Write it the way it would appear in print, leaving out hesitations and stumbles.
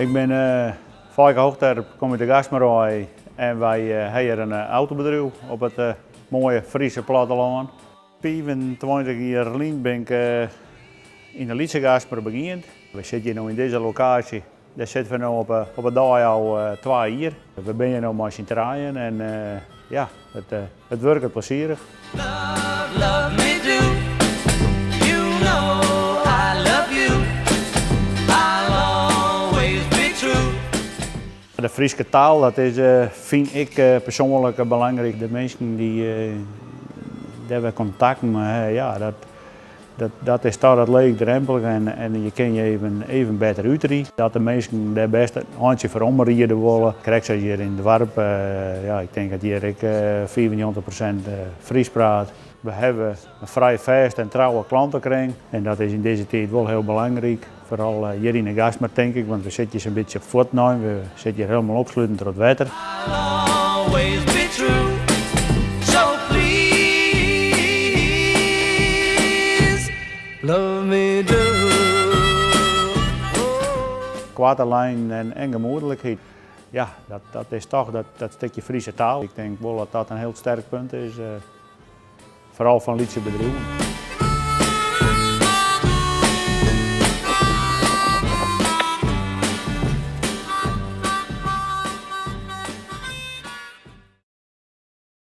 Ik bin Feike Hoogterp, kom út de Gaastmerwei en wy ha hjir in autobedriuw op it moaie Friese plattelân. 25 jier lyn bin ik yn de Lytse Gaastmer begjint. We sitte hjir no yn dizze lokaasje, dêr sitte we no op 'e dei al twa jier. We binne hjir no mei syn trijen en ja, it wurket plezierich. Love, love me do. You know I love you. I'll always be true. De Fryske taal, dat is, fyn ik persoanlik belangryk. De minsken dy't dêr wer kontakt mei ha, ja, dat, dat is toch dat leechdrompelich en je kinne je even, even better uterje. Dat de minsken dêr bêst in eintsje foar omride wolle. Krekt sa hjir yn it doarp, ja, ik tink dat hjir ek 95% Frysk praat. We hawwe in frij fêst en trouwe klantekring en dat is yn dizze tiid wol hiel belangryk. Foaral hjir yn de Gaastmer tink ik, want we sitte hjir sa'n bytsje op fuotnein. We sitte hjir hielendal opsluten troch it wetter. I'll always be true. So please love me do. Koarte lijnen en gemoedlikheid. Ja, dat is toch dat stikje Friese taal. Ik tink wol dat dat in hiel sterk punt is, foaral fan lytse bedriuwen.